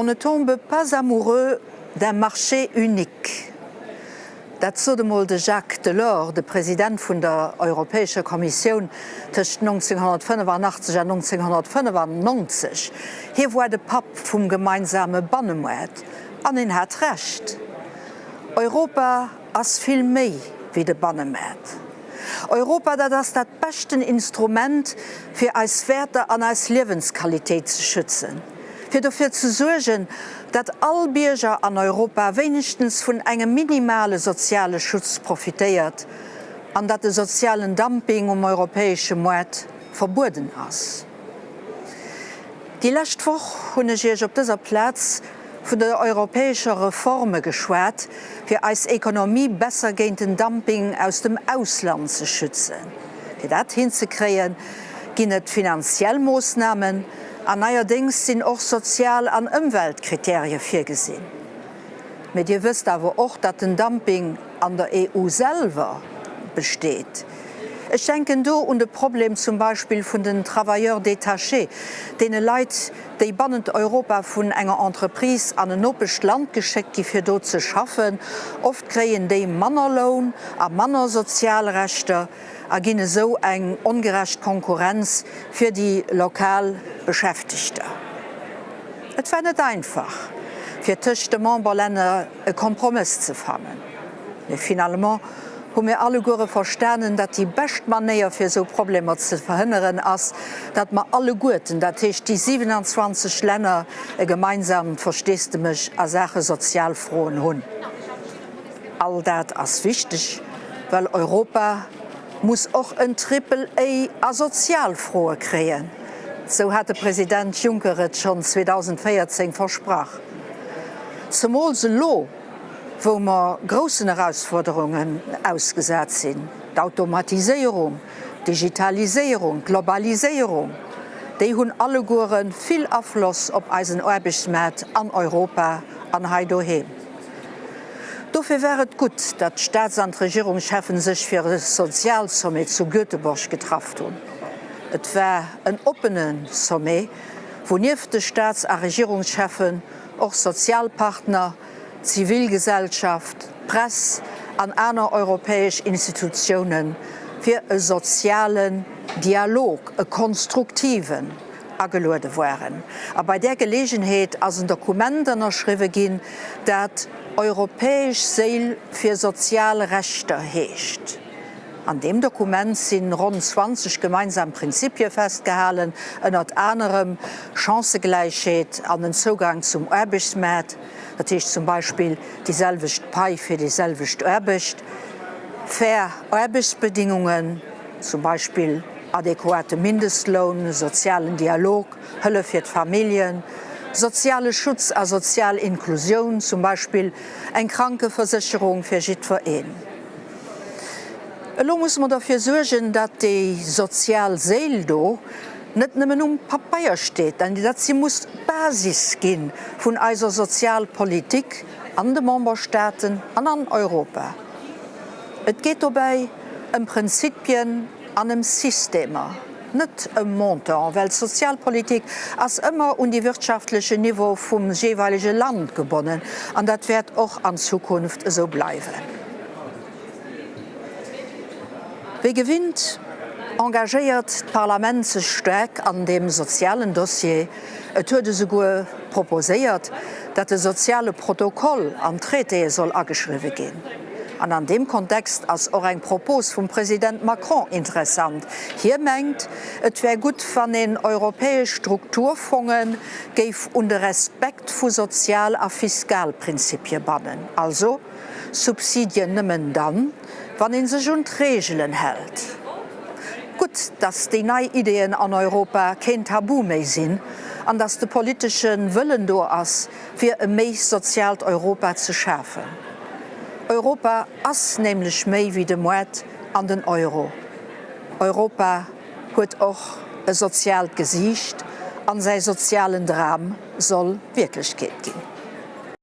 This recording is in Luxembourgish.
On ne tombe pas amoureux d'un marché unique. Dat sot emol de Jacques Delors, de President vun der Europäescher Kommissioun tëscht 1985 an 1995. Hie woar de Papp vum gemeinsame Bannemoart. An en hat Recht. Europa ass vill méi wéi de Bannemaart. Europa, dat ass dat beschten Instrument, fir eis Wäerter an eis Liewensqualitéit ze schützen, fir dofir ze suergen, dat all Bierger an Europa wéinegstens vun engem minimale soziale Schutz profitéiert an dat de sozialen Dumping um europäesche Moart verbueden ass. Déi lescht Woch hunn ech Iech op dëser Plaz vun der europäescher Reforme geschwat, fir eis Ekonomie besser géint den Dumping aus dem Ausland ze schützen. Fir dat hinzekréien, ginn et finanziell Moossnamen an neierdéngs sinn och Sozial an Ëmweltkriterie virgesinn. Mee Dir wësst awer och, datt den Dumping an der EU selwer besteet. Ech denken do un de Problem zum Beispill vun den Travailleurs détachés, deene Leit, déi bannent Europa vun enger Entreprise an en Nopeschland geschéckt gi fir do ze schaffen. Oft kréien déi manner Loun a manner sozial Rechter a ginn esou eng ongerecht Konkurrenz fir déi lokal Beschäftegter. Et war net einfach, fir tëscht de Memberlänner e Kompromëss ze fannen, mee finalement hu mir alleguere verstanen, datt déi bescht Manéier fir esou Problemer ze verhënneren ass, datt mer alleguerten, dat heescht déi 27 Länner, e gemeinsamt Versteesdemech a Saache Sozialfroen hunn. All dat ass wichteg, well Europa muss och en Triple A a Sozialfroe kréien, sou hat de President Juncker et schonn 2014 versprach. Zemools elo, wou mer groussen Erausfuerderungen ausgesat sinn, d'Automatiséierung, d'Digitaliséierung, d'Globaliséierung, déi hunn alleguere vill Afloss op eisen Aarbechtsmaart an Europa an hei doheem. Dofir war et gutt, datt d'Staats an d'Regierungscheffen sech fir e Sozialsommet zu Göteborg getrafft hunn. Et war en oppene Sommet, wou nieft de Staats a Regierungscheffen och Sozialpartner, d'Zivilgesellschaft, d'Press an aner europäesch Institutioune fir e sozialen Dialog, e konstruktiven, ageluede waren. A bei där Geleegenheet ass en Dokument ënnerschriwwe ginn, dat Europäesch Séil fir sozial Rechter heescht. An deem Dokument si ronn 20 gemeinsam Prinzipie festgehalen, ënnert anerem Chancëgläichheet an den Zougang zum Aarbechtsmaart, dat heescht zum Beispill déi selwecht Pai fir déi selwecht Aarbecht, fair Aarbechtsbedingungen, zum Beispill adequate Mindestloun, sozialen Dialog, Hëllef fir d'Familljen, soziale Schutz a sozial Inklusioun, zum Beispill eng Krankeversécherung fir jiddwer een. Elo musse mer derfir suergen, datt déi sozial Séil do net nëmmen um Papeier steet, mä datt si muss d'Basis gi vun eiser Sozialpolitik an de Memberstaaten an an Europa. Et geet dobäi ëm Prinzipien an ëm Systemer, net ëm Montant, well d'Sozialpolitik ass ëmmer un déi wirtschaftlechen Niveau vum jeeweilege Land gebonnen an dat wäert och an Zukunft esou bleiwen. Wéi gewinnt engagéiert d'Parlament sech staark an deem sozialen Dossier. Et huet esouguer proposéiert, datt e soziale Protokoll an d'Traitéë soll ageschriwwe ginn. An an deem Kontext ass och eng Propos vum President Macron interessant. Hie mengt, et wär gutt, wann een europäesch Strukturfonge géif un de Respekt vu Sozial a Fiskalprinzipie bannen. Also Subsidien nëmmen dann, wann ee sech un d'Reegelen hält. Gutt, datt déi nei Ideeën an Europa keen Tabu méi sinn an datt de politesche Wëllen do ass, fir e méi soziaalt Europa ze schafen. Europa ass nämlech méi wéi de Moart an den Euro. Europa huet och e soziaalt Gesiicht an säi sozialen Dram soll Wierklechkeet ginn.